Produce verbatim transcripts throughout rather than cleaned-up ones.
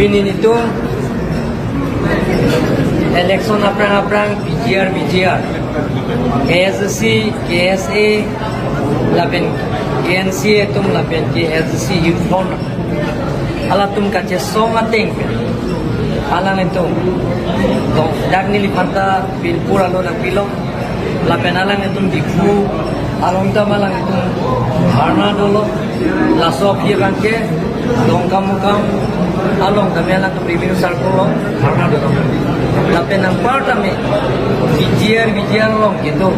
Pini nelitum election aphrang aphrang P G R, V G R, K S A C, K S A, lapen K N C A atum lapen K S A C Youth Front, halatum kachesong ateng pen, alanglitum, dong, dak neliphan ta Bilpur along nangpilo. Lapen alanglitum Diphu along ta alanglitum dharna dolo. Laso aphi abangke Dongkamukam along tame alanglitum revenue circle along dharna dolo. Lapen anpar tame P G R, V G R along kedo,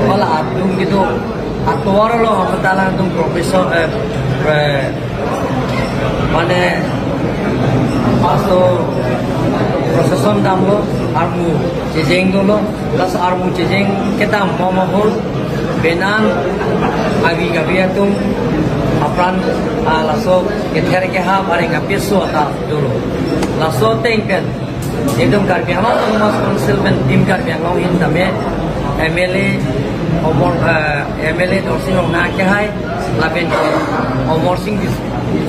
hala atum kedo, atovar along amat alanglitum professor, eh, eh, mane, laso procession damlo, armu chejeng dolo, laso armu chejeng kedam pom ahut, penan agi gabi atum apran, ah, laso kether kehap areng apiso ata dolo. Laso ateng pen, nelitum Karbi Anglong Autonomous Council pen Team Karbi Anglong ahin tame M L A Omor, eh, M L A Dorsing Ronghang akehai, lapen Amarsing Dis-,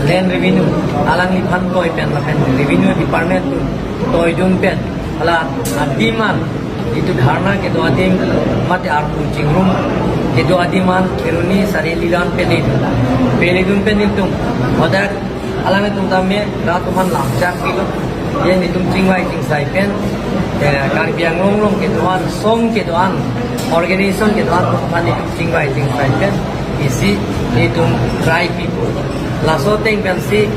Land Revenue, alangliphan toi pen, lapen Revenue Department toi dun pen, hala adim an, itum dharna kedo adim, mate arpu chingrum kedo adim an, Kheroni Sari Lilan pele dun, pele dun pen nelitum, odak alanglitum tame rat aphan lamchak pilo. Ye nelitum chingvai chingsai pen, eh, Karbi Anglong along kedo-an, song kedo-an, organization kedo-an aphan nelitum chingvai chingsai pen, isi nelitum try pipo. Laso ateng pensi,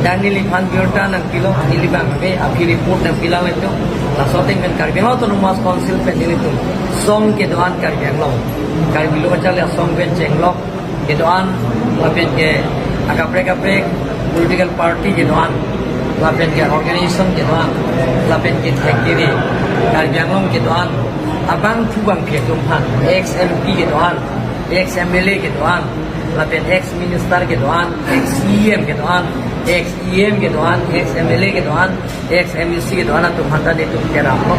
dak neliphan birta nangpilo, neli abang ave, aphi report nangpilo nelitum. Laso ateng pen Karbi Anglong Autonomous Council pen nelitum song kedo-an Karbi Anglong, Karbi Lo Kacharli Asong pen chenglok kedo-an, lapen ke akaprek kaprek political party kedo-an, lapen ke organization kedo-an, lapen ke thek kiri Karbi Anglong kedo-an, abangphu bangphi atum aphan, ex M P kedo-an, ex M L A kedo-an, lapen ex minister kedo-an, ex E M kedo-an, ex E M kedo-an, ex M L A kedo-an, ex M A C kedo-an atum aphan ta nelitum keraplo.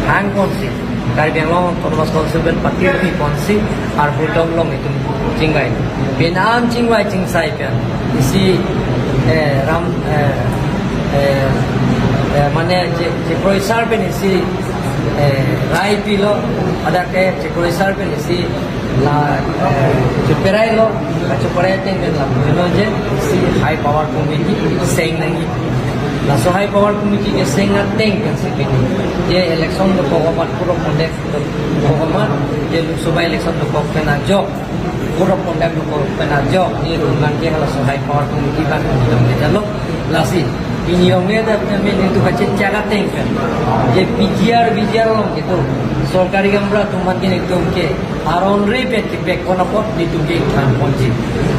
Hang konsi, Karbi Anglong Autonomous Council pen patir pi konsi, arpu dom along itum chingvai. Penan chingvai chingsai pen, isi, eh, ram, eh, eh, eh, mane che, chekroi sar pen isi, eh, rai pilo, hadak ke chekroi sar pen isi la, eh, cheperai lo, kacheperai ateng pen lapu lo je, isi High Power Committee seng nangji. Laso High Power Committee keseng ateng pensi pini, je election dokok amat, Code of Conduct dokok amat, je Lok Sabha election dokok pen ajok, Code of Conduct dokok pen ajok, nelitum abangke halaso High Power Committee abang nelitum kejalo. Lasi, pini yong ne dak kami nelitum kachechak ateng pen, je P G R, V G R along kedo, sorkari gaonbura atum aphan ke nelitum ke aron re pen kepek pon apot nelitum ke than ponji.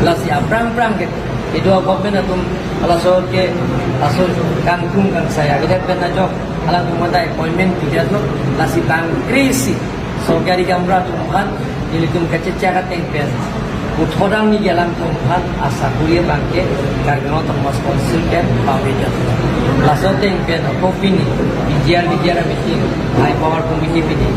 Lasi aphrang aphrang ke, kedo a-government atum, halaso ke, laso kangtung kangsai akedet pen ajok, alangtum aphan ta appointment pidetlo. Lasi bang krisi sorkari gaonbura atum aphan, nelitum kachechak ateng pen, puthot angni ke alangtum aphan asakuri abangke Karbi Anglong Autonomous Council pen pavejat. Laso ateng pen ako pini P G R, V G R meeting, High Power Committee pini,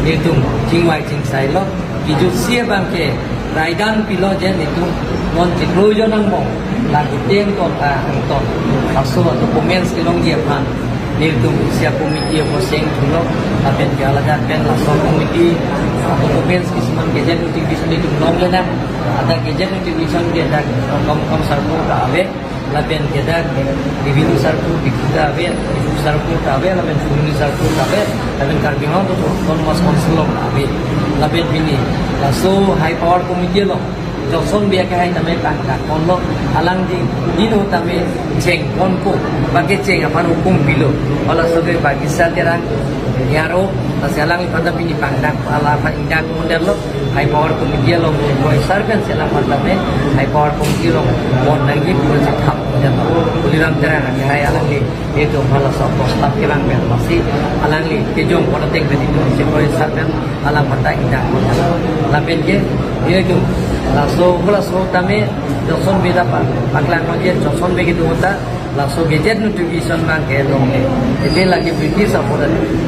nelitum chingvai chingsailo. Kejutsi abangke raidan pilo je nelitum non chiklo jon angbong, lagi teng ton ta angton, laso documents kelongji aphan nelitum isi a-committee ako seng thulo, lapen ke alajat pen laso committee documents kisuman gazette notification nelitum longlelang. Ada gazette notification ke dak Dongkamukam circle ta ave, lapen ke dak Revenue circle, Diphu ta ave, Diphu circle ta ave, lapen Phuloni circle ta ave, lapen Karbi Anglong Autonomous Council along ave. Lapen pini laso High Power Committee along Johnson Bey akehai tame tangka konlo, alangli dino tame cheng konpo, bagi cheng aphan hukum pilo. Halaso ke Bagisa Terang Nyaro, lasi alangliphan ta pini pangdak, alaphan ingdak pondetlo, High Power Committee along, High Power Committee along, bon nangji pu chethap pondetlo. Tuliram Terang akehai alangli, itum halaso prostav kelang pen, lasi alangli kejong pon ateng pen itum High Power pen alangphan ta ingdak pondetlo. Lapen ke, itum, laso, halaso tame, Johnson Bey ta pa, paklang nangji, Johnson Bey kedo ta, laso gazette notification abangke longle. Ede lagi British apor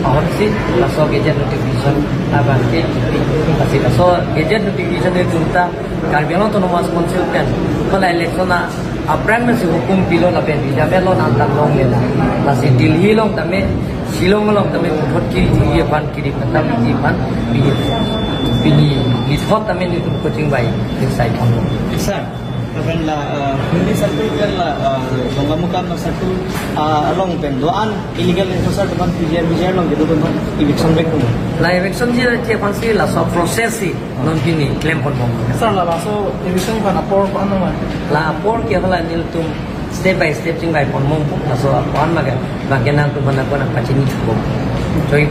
ahorsi laso gazette notification abangke kipi. Lasi laso gazette notification itum ta Karbi Anglong Autonomous Council pen, hala election a Aphrang nangsi hukum pilo lapen bidam elo nang tang longle la. Lasi Delhi along tame, Shillong along tame puthot kiri aphan kiri patam iji aphan pini, pini lithot tame nelitum kachingvai, chingsai ponlo. Sir, lapen la, uh, Himli circle pen la, uh, Dongamukam circle, uh, along pen do-an illegal enforcer aphan P G R, P G R along kedo aphan eviction back tum. La eviction ji la che aphansi laso process si non pini klem ponbom. Sir, la laso eviction aphan apor ko-an ma? La apor ke hala nelitum step by step chingvai ponbom. Laso apor ma ke, ma ke nangtum aphan ako nangpachini chubom. Choi.